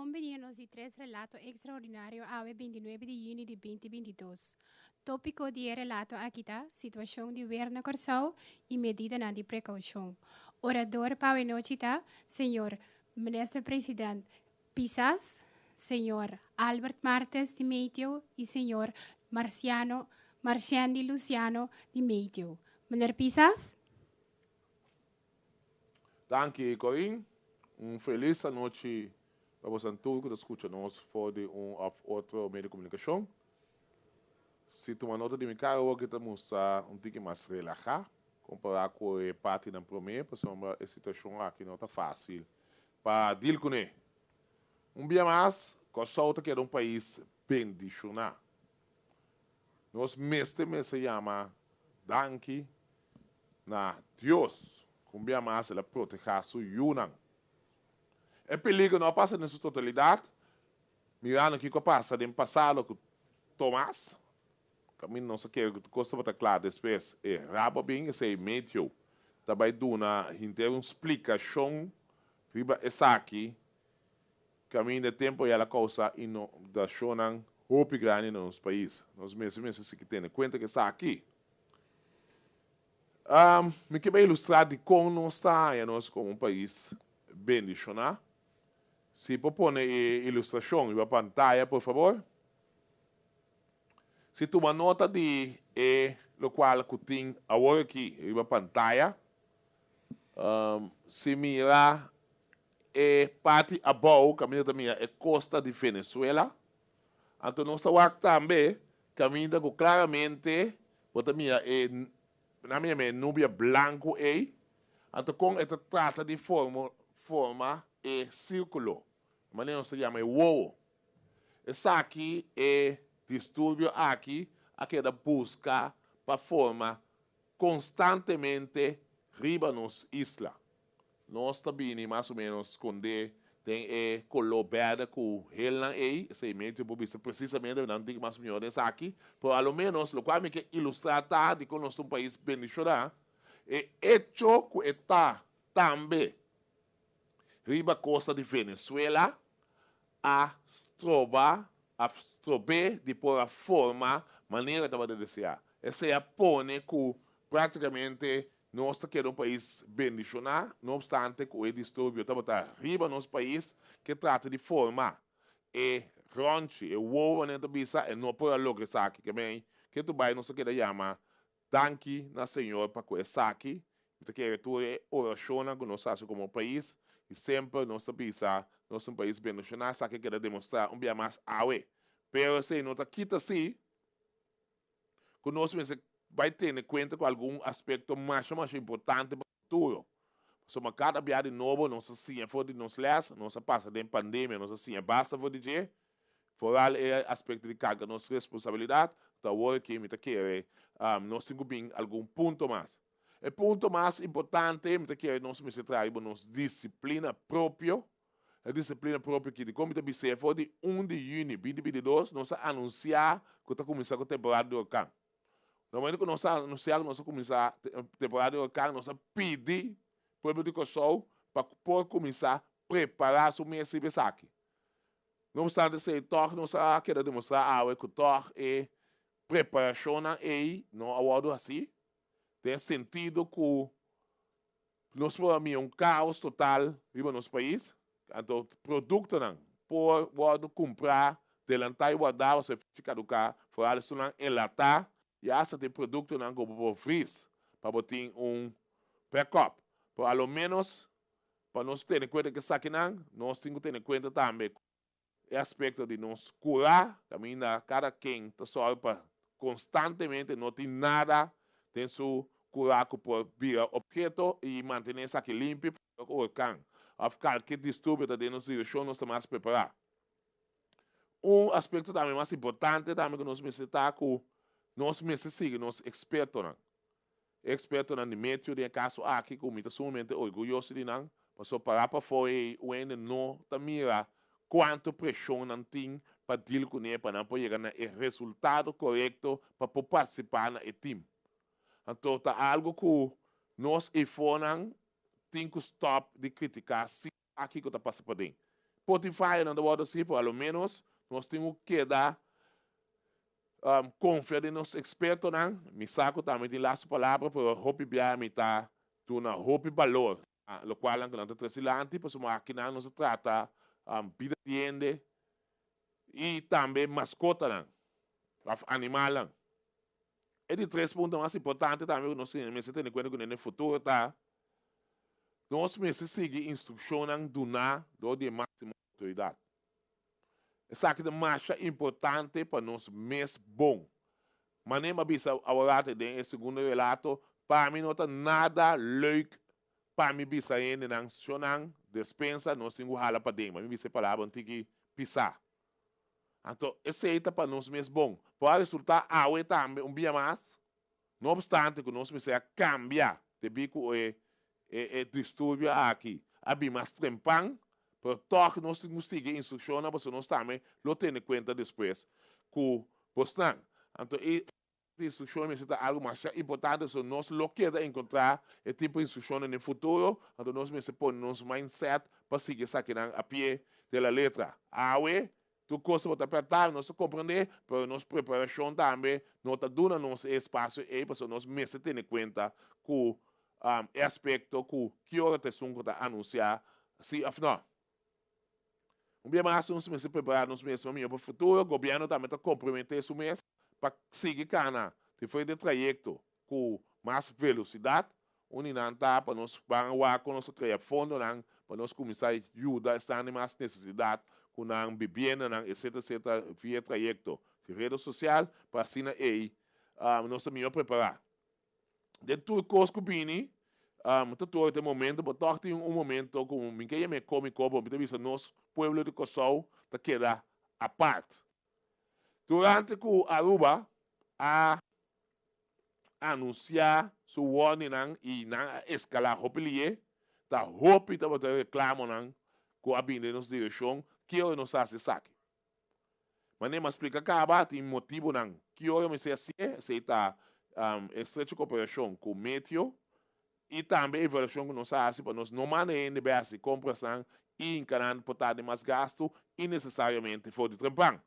Bon bini na nos di tres relato ekstraordinario awe 29 di yüni di 2022. Tópiko di e relato aki ta Situashon di wer na Kòrsou i medidanan di prekoushon. Orador pa awe nochi ta señor Minister President Pisas, señor Albert Martes di Meteo i señor Marciano Marchendi Luciano di Meteo. Meneer Pisas? Danki, Corin. Un felis anochi pa boso tur ku ta skucha nos for di un òf otro medio di komunikashon. Si tuma nota di mi kara awor ki ta mustra un tiki mas relahá kompará ku e partinan promé, pasobra e situashon aki no ta fásil pa deal kuné. Un bia mas, Kòrsou ta keda un pais bendishoná. Nos mester mester yama danki na Dios ku un bia mas el a protehá su yunan. E peligro no a pasa den su totalidat, mirando kiko a pasa den pasado ku Tomas, kaminda nos a kere ku tur kos tabata kla, despues e rabo a bin, esei Matthew ta bai duna henter un splikashon riba esaki. Kaminda e tempu ya la kousa inundashonnan hopi grandi na nos pais. Nos mester mester sigui tene kuenta ku esaki. Mi ke bai ilustrá dikon nos ta haña nos komo un pais bendishoná. Si por pone e ilustrashon riba pantaya por fabor. Si tuma nota di e lokual ku tin awor aki riba pantaya, si mira E parti abou kaminda ta mira e kosta di Venezuela. Anto nos ta wak tambe kaminda ku klaramente bo ta mira e, nan mi yama e nubia blanku ei. Anto kon e ta trata di forma forma e sirkulo, manera nos ta yama e wowo. Esaki e disturbio aki a keda buska pa forma konstantemente riba nos isla. Nos ta bini mas o menos skondé den e koló bèrdè ku helnan ei, esei medio por bisa presisamente, nan tin mas mihó den esaki, pero a lo menos lokual mi ke ilustrá ta dikon nos ta un pais bendishoná, e echo ku e ta tambe riba kosta di Venezuela a stroba, a strob'é di por a forma manera e tabata deseá. Esei a pone ku práktikamente nos ta keda un pais bendishoná, no opstante ku e disturbio tabata riba nos pais ke trata di forma e rònchi, e wowo manera ta bisa, e no por a logra esaki. Ke mei ke tur bai nos ta keda yama Danki na Señor pa ku esaki. Mi ta kere tur e orashonnan ku nos hasi komo pais i semper nos ta bisa nos ta un pais bendishoná, esaki a keda demostrá un bia mas awe. Pero esei no ta kita si ku nos mester bai tene kuenta ku algun aspekto masha masha importante pa futuro. Pasobra kada bia di nobo nos ta siña for di nos lès, nos a pasa den pandemia, nos a siña basta for di dje, Foral e aspecto di carga nos responsabilidad, ta awor aki mi ta kere nos tin cu bin algun punto mas. E punto mas importante mi ta kere nos mester traha riba nos disciplina propio. E disciplina propio aki dicon mi ta bis'e for di un di juni 2022 nos a anuncia cu ta cuminsa cu temporada di orkan. Na momento cu nos a anuncia cu nos a cuminsa temporada di orkan nos a pidi pueblo di Corsou pa por cuminsa prepara su mes riba esaki. No obstante esei, tòg nos a keda demostrá awe ku tòg e preparashonnan ei no a wòrdu hasí, den sentido ku nos por a mira un kaos total riba nos pais, anto produktonan por wòrdu kumprá, delantá i wardá pasobra e fecha kaduká, foral esunnan enlatá i asta tin produktonan ku bo por vris pa bo tin un backup. Pero a lo ménos Pa nos tene kuenta ku esakinan, nos tin ku tene kuenta tambe ku e aspekto di nos kurá, kaminda kada ken ta sòru pa konstantemente no tin nada den su kurá ku por bira opheto i mantené esaki limpi pa ku orkan òf kalke disturbio ta den nos direkshon nos ta mas prepará. Un aspekto tambe mas importante tambe ku nos mester ta ku nos mester sigui nos ekspertonan. E ekspertonan di meteo den e kaso aki ku mi ta sumamente orguyoso di nan, pasobra pará pafó ei un hende no ta mira kuantu preshon nan tin pa dil kuné pa nan por yega na e resultado korekto pa por partisipá na e tim. Anto ta algu ku nos eifonan tin ku stòp di kritiká si a kiko ta pasa paden. Por tin fayonan ta wòrdu hasi, pero a lo ménos nos tin ku keda konfia den nos ekspertonan. Mi sa ku tambe tin lastu palabra, pero hopi biaha mi ta duna hopi balor na lokualnan ku nan ta trese dilanti, pasobra akinan nos ta trata bida di hende i tambe maskotanan òf animalnan. E di tres punto mas importante tambe ku nos mester tene kuenta kuné den futuro ta, nos mester sigui instrukshonnan duná dor di e máksimo outoridat. Esaki ta masha importante pa nos mes bon. Manera mi a bisa aworate den e segundo relato, pa mi no ta nada leuk pa mi bisa hendenan, Shonnan, despensa, nos tin ku hala paden. Pa mi bisa e palabra un tiki pisá. Anto esei ta pa nos mes bon. Por a resultá awe tambe un bia mas, no obstante ku nos mester a kambia debí ku e e disturbio aki a bin mas trempan, pero tòg nos tin ku sigui e instrukshonnan pasobra nos tambe lo tene kuenta despues ku bosnan. Anto e instrukshon mester ta algu masha importante, so nos lo keda enkontrá e tipo instrukshonnan den futuro, anto nos mester pone nos mindset pa sigui esakinan a pie de la letra. Awe, tur kos bo ta apertá, nos ta komprendé, pero nos preparashon tambe no ta duna nos e espasio ei, pasobra nos mester tene kuenta ku e aspekto ku ki ora ta esun ku ta anunsiá si òf nò. Un bia mas nos mester prepará nos mes pa mihó pa futuro. Gobièrnu tambe ta komprometé su mes pa sigui kana diferente trayekto ku mas velosidat. Un di nan ta pa nos ban wak kon nos ta krea fondonan pa nos kuminsá yuda esnan di mas nesesidat ku nan bibiendanan etcetera etcetera via trayekto di rede sosial pa asina ei nos ta mihó prepará. Den tur kos ku bini, ta tur e momento, bo tòg tin un momento ku mi ke yam'é kómiko, bo mi ta bisa nos pueblo di Kòrsou ta keda apart. Durante ku Aruba a anunsiá su warningnan i nan a eskalá hopi lié, ta hopi tabata reklamonan ku a bini den nos direkshon, ki ora nos ta hasi esaki? Manera mi a splika kaba, tin motibunan ki ora mester hasié, esei ta estrecho koperashon ku Meteo i tambe evaluashon ku nos a hasi pa nos no manda hende bai hasi komprasnan i hinka nan por ta den mas gastu innesesariamente for di trempan.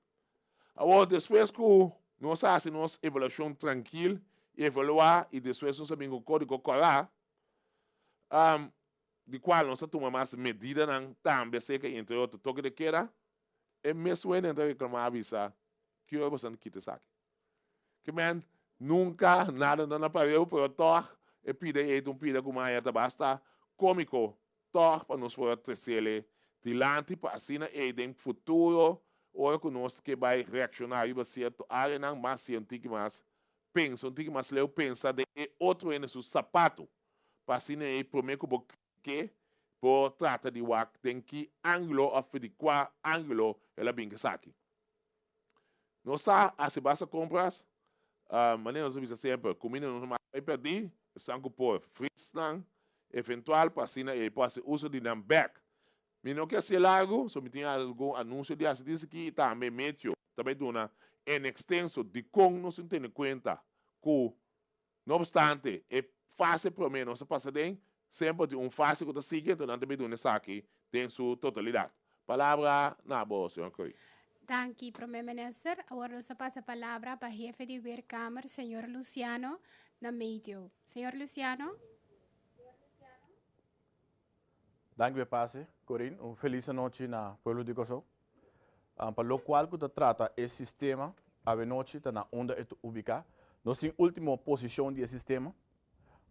Awor despues ku nos a hasi nos evaluashon trankil i evaluá i despues nos a bin ku kódigo kòrá, di kual nos a tuma mas medidanan tambe aserka i entre otro toke de keda, E mes wende ta reclama a bisa, Ki ora boso ta kita esaki? Ke men, nunca nada no na pareu, pero tog e pida ei ta un pida cu maya ta basta comico tog pa nos por a trecele dilanti pa asina ei den futuro ora cu nos ke bay reacciona riba cierto areanan mas si un tiki mas pensa un tiki mas leu pensa den e otro hende su sapato pa asina ei prome cu bo Ke por trata di wak den ki angulo of di kua angulo el a bin esaki. Nos sa hasi basta kompras, manera nos a bisa semper, kuminda nos no mas bai pèrdí, esnan ku por fris nan eventual pa asina ei por hasi uso di nan bèk. Mi no ke hasié largu, so mi tin algun anunsio di hasi disi aki i tambe meteo ta bai duna en ekstenso dikon nos tin tene kuenta ku No obstante, e fase promé nos a pasa den, semper tin un fase ku ta sigui, anto nan ta bin duna esaki den su totalidat. Palabra na bo, señor Croy. Danki, Prome Minister. Awor nos ta pasa palabra pa Hefe di Weerkamer, señor Luciano, na medio. Señor Luciano. Danki p'e pase, Corinne. Un felis anochi na pueblo di Kòrsou. Pa lokual ku ta trata e sistema, awenochi ta na unda e ta ubiká. Nos tin último posishon di e sistema.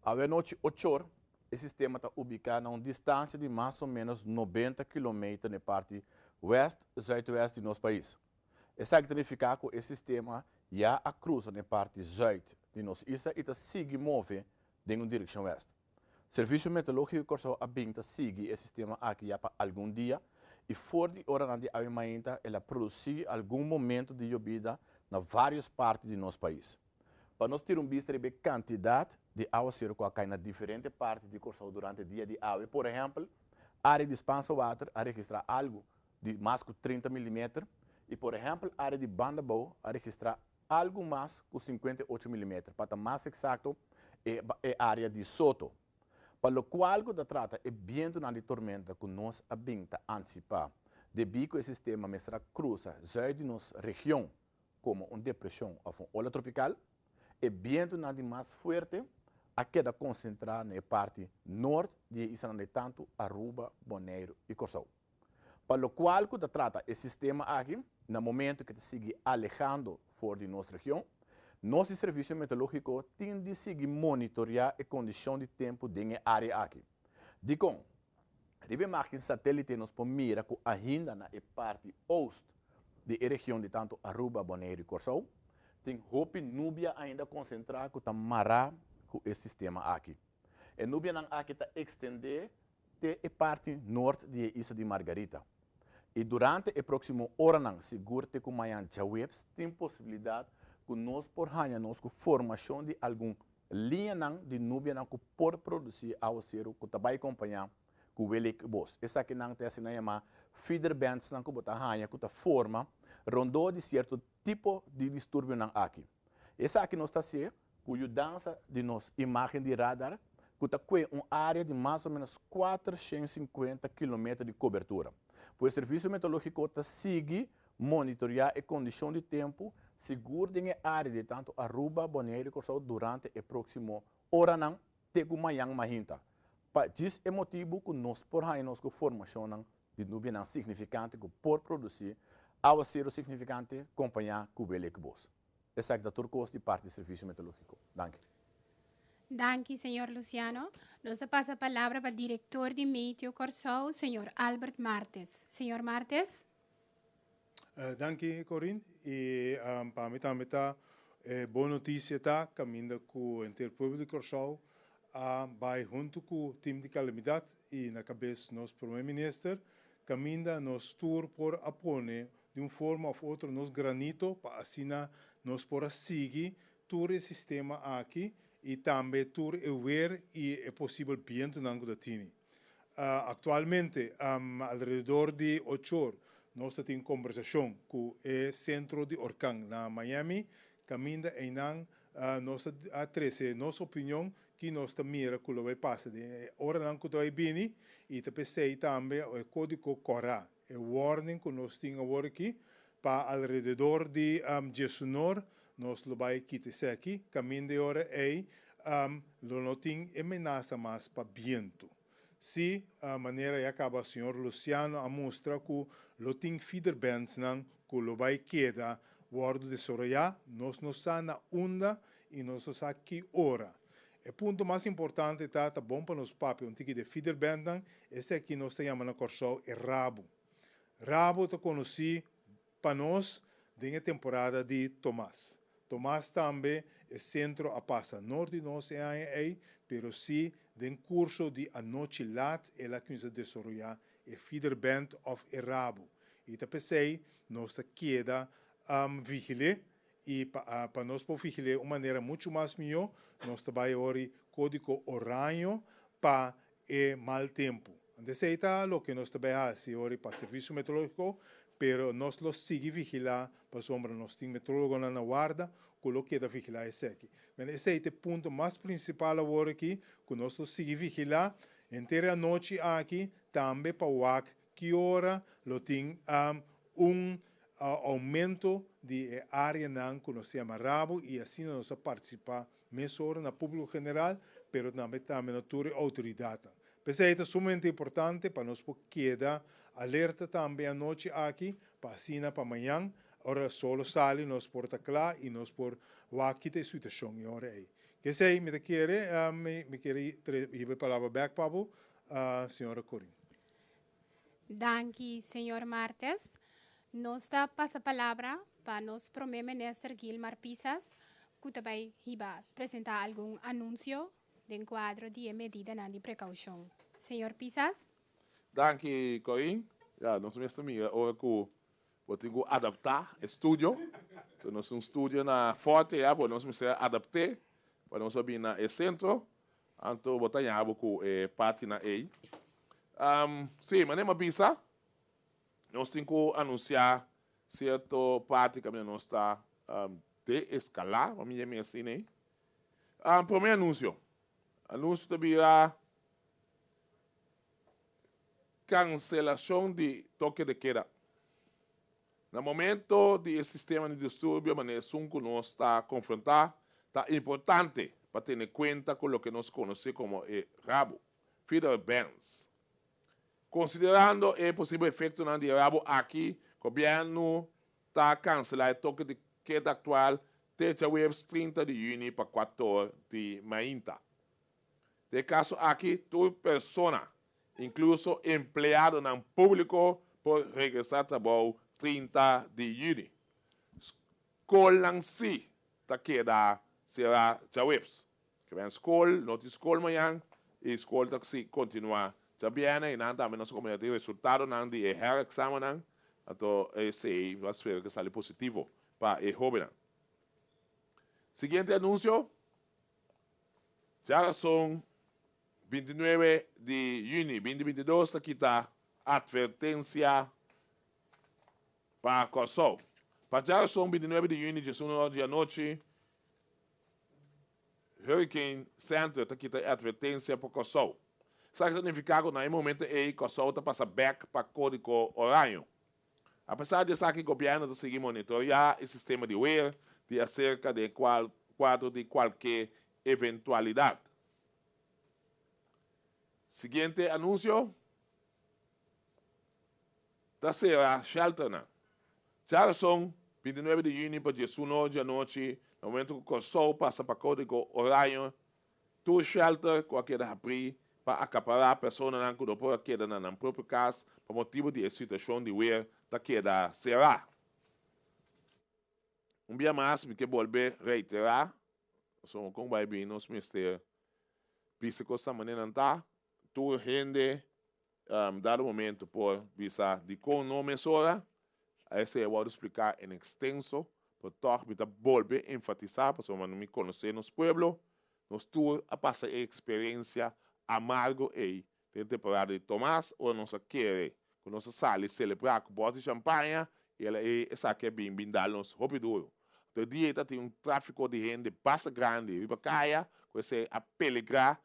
Awenochi ochor e sistema ta ubiká na un distansia di mas o ménos 90 kilometer na e parti wèst zùidwèst di nos pais. Esaki ta nifiká ku e sistema ya a krusa na e parti zùit di nos isla i ta sigui move den un direkshon wèst. Servisio Meteorológiko Kòrsou a bin ta sigui e sistema aki ya pa algun dia i for di oranan di awe mainta el a produsí algun momento di yobida na vários parti di nos pais. Pa nos tira un bista riba e kantidat di awaseru ku a kai na diferente parti di Kòrsou durante dia di awe, por ehèmpel, área di Spaanse Water a registrá algu di mas ku 30 milimeter i por ehèmpel área di Bandabou a registrá algu mas ku 58 milimeter, pa ta mas eksakto e e área di Soto. Pa lokual ku ta trata e bientunan di tormenta ku nos a bin ta antisipá. Debí ku e sistema mester a krusa zùit di nos region komo un depreshon òf un ola tropikal, e bientunan di mas fuerte a keda konsentrá na e parti nort di e islanan di tantu Aruba, Boneiru i Kòrsou. Pa lokual ku ta trata e sistema aki, na momentu ku e ta sigui alehando for di nos region, nos di Servisio Meteorológiko tin di sigui monitoriá e kondishon di tempu den e área aki. Dikon? Riba e mágin satélite nos por mira ku ainda na e parti oost di e region di tantu Aruba, Boneiru i Kòrsou, tin hopi nubia ainda konsentrá ku ta mará ku e sistema aki. E nubianan aki ta ekstendé te e parti nort di e isla di Margarita. I durante e próksimo oranan, sigur te ku mañan djaweps, tin posibilidat ku nos por haña nos ku formashon di algun Liñanan di nubianan ku por produsí awaseru ku ta bai kompañá ku welek bos. Esakinan ta e asina yamá feeder bandsnan ku bo ta haña ku ta forma rondó di sierto tipo di disturbionan aki. Esaki nos ta hasié ku yudansa di nos imágen di radar ku ta kue un área di mas o ménos 450 kilometer di kobertura. Pues Servisio Meteorológiko ta sigui Monitoreá e kondishon di tempu sigur den e área di tantu Aruba, Boneiru i Kòrsou durante e próksimo oranan te ku mañan mahinta. Pa djis e motibu ku nos por haña nos ku formashonnan di nubianan signifikante ku por produsí awaseru signifikante kompañá ku welek bos. Esaki ta tur kos di parti di Servisio Meteorológiko. Danki. Danki, señor Luciano. Nos ta pasa palabra pa direktor di Meteo Kòrsou, señor Albert Martes. Señor Martes. Danki Corinne y pa mi tambe ta e bon noticia ta caminda cu henter pueblo di Corsou a bay hunto cu team di calamidad y na cabes nos Prome Minister caminda nos tur por a pone di un forma of otro nos granito pa asina nos por a sigui tur e sistema aki y tambe tur e weer y e posibel bientonan cu ta tini. Aktualmente, alrededor di ochor nos ta tin kombersashon ku e sentro di orkan na Miami, kaminda einan nos a trese nos opinion ki nos ta mira ku lo bai pasa den e oranan ku ta bai bini i ta p'esei tambe e kódigo kòrá, e warning ku nos tin awor aki pa alrededor di diesunor nos lo bai kita esaki, kaminda e ora ei lo no tin e menasa mas pa bientu. Sí, manera ya kaba señor Luciano a mustra ku lo tin feederbandsnan ku lo bai keda wòrdu desaroyá, nos no sa na unda i nos no sa ki ora. E punto mas importante ta, ta bon pa nos papia un tiki di e feederbandnan, esaki nos ta yama na Kòrsou e rabu. Rabu ta konosí pa nos den e temporada di Tomas. Tomas tambe e sentro a pasa nort di nos e aña ei, pero si den kurso di anochi lat el a kuminsá desaroyá e feederband òf e rabu. I ta p'esei nos ta keda vigil'é i pa pa nos por vigil'é un manera muchu mas mihó nos ta bai ori kódigo oraño pa e mal tempu. Anto esei ta loke nos ta bai hasi ora pa Servicio Meteorologico, pero nos lo sigui vigila pasobra nos tin meteorologonan na warda cu lo keda vigila eseki. Men esei ta e punto mas principal awor aki cu nos lo sigui vigila henter e anochi aki tambe pa wak ki ora lo tin un aumento di e areanan cu nos ta yama rabo y asina nos ta participa Mesora na públiko general, pero tambe tambe na tur e outoridatnan. P'esei ta sumamente importante pa nos por keda alerta tambe anochi aki, pa asina pa mañan, ora sol sali nos por ta kla i nos por wak kita e situashon e ora ei. K'esei mi ta kere, mi kere hiba e palabra bèk pa bo, señora Corin. Danki, señor Martes. Nos ta pasa palabra pa nos Prome Minister Gilmar Pisas, cu ta bay hiba presenta algun anuncio den cuadro di e medidanan di precaucion. Señor Pisas. Danki, Corin. Ya, nos mes ta mira ora cu bo tin cu adapta e studio. So nos tin un studio na Forte ya, bo nos mester adapte pa nos a bin na e centro. Anto bo ta ña bo ku e partinan ei. Sí, manera mi a bisa, nos tin ku anunsiá sierto parti kaminda nos ta deeskalá, pa mi yam'é asina ei. Promé anunsio. Anunsio ta bira. Kanselashon di toke de keda. Na momento di e sistema di disturbio manera esun ku nos ta konfrontá, ta importante pa tene kuenta ku loke nos konosé komo e rabu, feeder bands. Konsiderando e posibel efektonan di e rabu aki, gobièrnu ta kanselá e toke di keda aktual te djaweps 30 di yüni pa kuator di mainta. Den e kaso aki tur persona, inkluso empleadonan públiko por regresá trabou 30 di yüni. Skolnan sí ta keda será djaweps. Ke ben skol, no tin skol mañan i skol ta si kontinuá djabièrnè i nan tambe nos a komuniká tin resultadonan di e herexamennan, anto esei nos a spera ke sali positivo pa e hóbennan. Siguiente anunsio. Djarason 29 di yüni 2022 ta kita atvertensia pa Kòrsou. Pa djarason 29 di yüni 11 or di anochi Hurricane Center ta kita e atvertensia pa Kòrsou. Esaki ta nifiká ku na e momento ei Kòrsou ta pasa bèk pa kódigo oraño. Apesar di esaki gobièrnu ta sigui monitoreá e sistema di weer di aserka den kuadro di kualke eventualidat. Siguiente anunsio ta sera shelternan. Djarason, 29 di yüni pa 11 or di anochi, na momento ku Kòrsou pasa pa kódigo oraño, Tur shelter ku a keda habrí pa akapará personanan ku no por a keda na nan propio kas pa motibu di e situashon di wer ta keda será. Un bia mas mi ke bolbe reiterá, pasobra kon bai bin nos mester bisa kos ta manera nan ta, tur hende dado momento por bisa dikon no mesora, esei a wòrdu spliká en ekstenso, pero tòg mi ta bolbe enfatisá pasobra mi konosé nos pueblo, nos tur a pasa e eksperensia amargo ei den temporada di Tomas ora nos a kere ku nos a sali selebrá ku bòt di shampaña i el a esaki a bin bin dal nos hopi duru. Anto e dia ei ta tin un tráfiko di hende basta grandi riba kaya ku esei a peligrá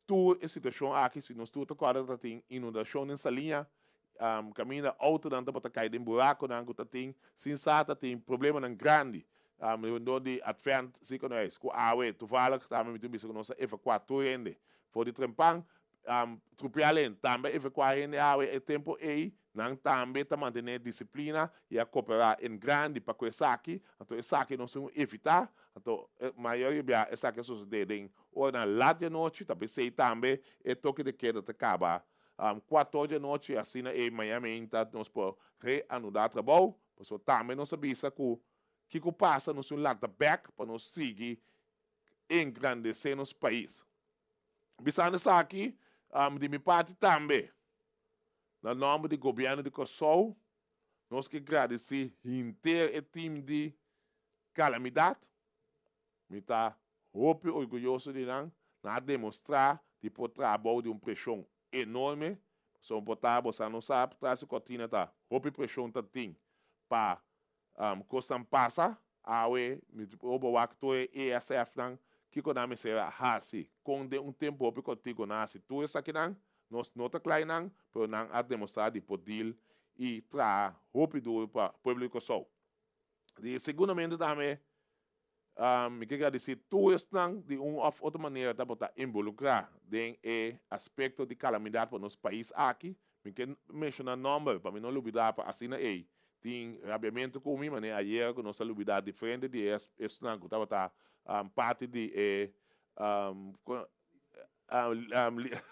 Tur e situashon aki, si nos tur ta kòrda ta tin inundashon den Saliña, kaminda outonan tabata kai den burakonan ku ta tin sin sa ta tin problemanan grandi rondó di Advent Ziekenhuis ku awe toevallig tambe mi tin bisa ku nos a evakuá tur hende for di Trempan Trupialen tambe a evakuá hende awe e tempu ei nan tambe ta mantené disiplina i a koperá en grandi pa ku esaki anto esaki nos tin ku evitá anto mayoria bia esaki a sosodé den Ora nan lat di anochi ta p'esei tambe e toke de keda ta kaba kuator di anochi, asina e maña meinta nos por reanudá trabou, pasobra tambe nos a bisa ku kiko pasa nos tin lanta bèk pa nos sigui engrandesé nos pais. Bisando esaki di mi parti tambe na nòmber di gobièrnu di Kòrsou nos ke gradisí henter e tim di kalamidat. Mi ta hopi orguyoso di nan. Nan a demostrá di por traha bou di un preshon enorme. Pasobra por ta bo sa no sa tras di kortina ta hopi preshon ta tin pa kosnan pasa. Awe mi por bo wak tur e ESF-nan kiko nan mester a hasi kon den un tempu hopi kòrtiku nan a hasi tur esakinan. Nos no ta klai nan, pero nan a demostrá di por deal i traha hopi duru pa pueblo di Kòrsou. Di segundamente tambe Mi ke gradisí tur esnan di un òf otro manera tabata involukrá den e aspekto di kalamidat pa nos pais aki. Mi ke menshoná nòmber pa mi no lubidá pa asina ei tin rabiamentu ku mi manera ayera ku nos a lubidá diferente di e esnan ku tabata parti di e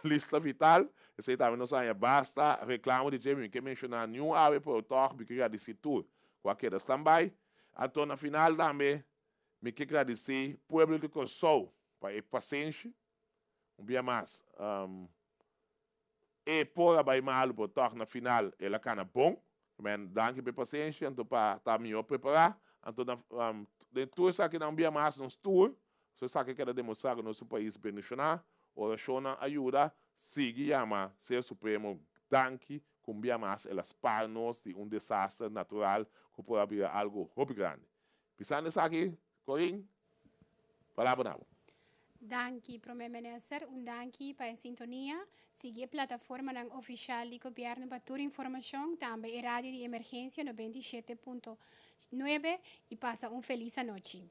lista vital. Esei tambe nos a haña basta reklamo di dje. Mi ke menshoná niun awe pero tòg mi ke gradisí tur ku a keda standby. Anto na final tambe mi ke gradisí pueblo di Kòrsou pa e pasenshi. Un bia mas, e por a bai malu pero tòg na final el a kana bon. Men danki pa e pasenshi anto pa ta mihó prepará. Anto na den tur esakinan un bia mas nos tur, so esaki a keda demostrá ku nos un pais bendishoná. Orashonnan a yuda, sigui yama Ser Supremo danki ku un bia mas el a spar nos di un desaster natural ku por a bira algu hopi grandi. Pisando esaki, Corin, palabra na bo. Danki, Promé Minister. Un danki pa e sintonia. Sigui e plataformanan ofisial di gobièrnu pa tur informashon. Tambe e radio di emergensia 97.9 i pasa un felis anochi.